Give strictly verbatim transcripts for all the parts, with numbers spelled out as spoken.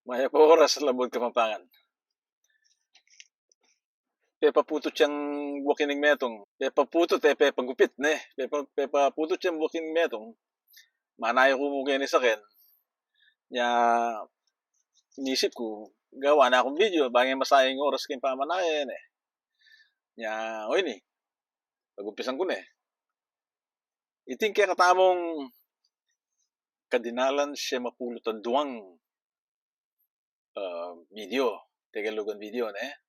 Mayap a oras, Labuad Kapampangan. Pepaputut yang buak ining metung. Pepaputut, e, pepagupit, ne? Pepa-, pepaputut yang buak ining metung. Manaya ku mu keni saken. Nya, inisip ku, gawa na kung video, bang e masayang ing oras king pamanaya, ne? Nya, o ini, pagumpisan ku ne. Iti ing kekatamung kadinalan siyam a pulu't aduang, ah, video, Tegalugan video, ne?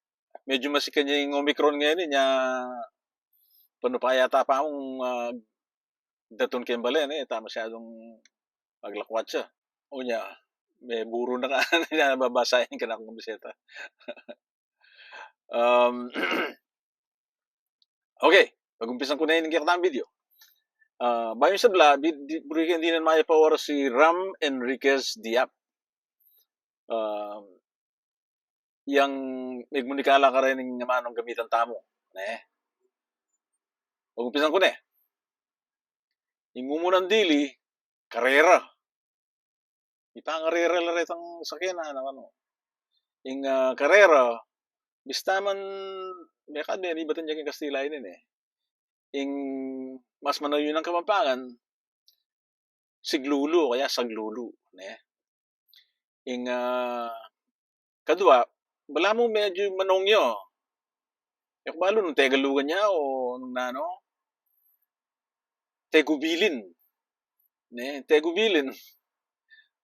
Medyu masikan ya ing Omicron ngeni, nya panupaya ta pa mung, ah, datun keng bale, ne? Ta masyadung maglakwatsa. O nya, meburu na ka, nya babasain ka na kung bisita. Um, okay, pagumpisan ku ne ing kekatamung video. Ah, bayu ing sabla, bi-, di-, buri keng dinan mayap a oras si Ram Enriquez Diap. Um, yang megmunikala kareng amanung gamitan tamu, ne? Pagumpisan ku ne. Ing mumunang dili, karera. Ipangarera la retang sakyan, anak, anu. Ing, ah, karera, bista man, mekad, menibatan ya king Kastila ini, ne. Ing mas manayun a Kapampangan, siglulu, o kaya saglulu, ne. Ing, ah, kadua, balamu medyu manung ya. E ku balu nung Tegalugan ya o nung nanu. Tegubilin. Ne, tegubilin.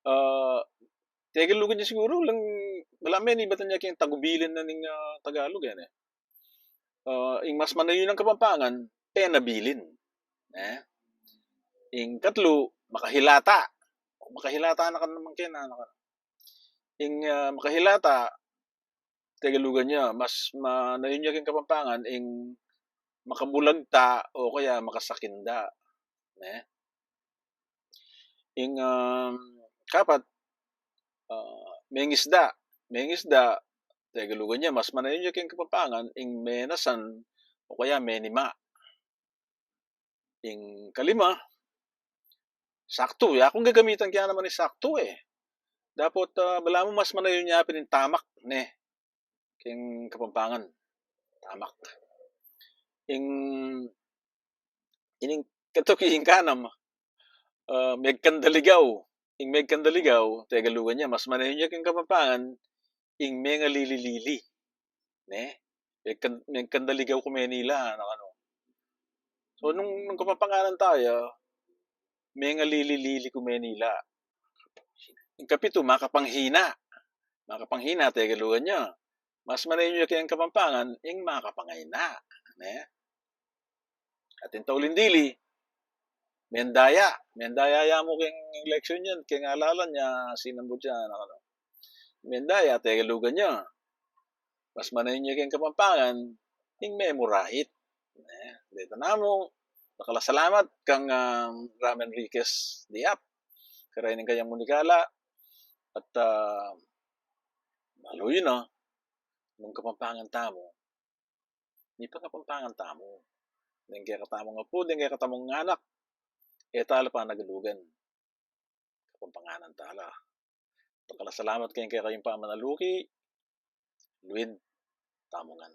Ah, Tegalugan ya siguru, lang, balamu menibatan ya king tagubilin na ning, ah, Tagalug, e, ne. Ah, ing mas manayun a Kapampangan, penabilin. Ne? Ing katlu, makahilata. Makahilata na ka naman kena, anak. Ing, ah, makahilata, Tegalugan ya, mas manayun ya king Kapampangan, ing makabulagta o kaya makasakinda. Ne? Ing, um, kapat, ah, mengisda. Mengisda, Tegalugan ya, mas manayun ya king Kapampangan, ing menasan o kaya menima. Ing kalima, saktu. Ya kung gagamitan ke naman ing saktu, e. Dapot, ah, balamu mas manayun ya pin ing tamak, ne. King Kapampangan, tamak. Ing, ining katuki ing kanam, ah, megkandaligaw. Ing megkandaligaw, Tegalugan ya, mas manayun ya king Kapampangan, ing mengalili-lili. Ne? Megkan-, megkandaligaw ku Menila, anak, anu. So, nung, nung Kapampanganan taya, mengalili-lili ku Menila. Ing kapitu, makapanghina. Makapanghina, Tegalugan ya. Mas manayun ya king Kapampangan, ing makapangaina. Ne? Atin tauling dili, mendaya. Mendaya ya mu king leksyon yan, king alalan ya, sinambut ya, anak, anu. Mendaya, Tegalugan ya. Mas manayun ya king Kapampangan, ing memurait. Ne, deta namu, dakal a salamat kang, ah, Ram Enriquez Diap. Kareng kayang munikala, at, ah, maluyu na, nung Kapampangan tamu, ni pangapampangan tamu. Deng kekatamung apu, deng kekatamung anak, e tala panagalugan. Kapampanganan tala. Dakal a salamat keng kekayung pamanaluki, luid tamu ngan.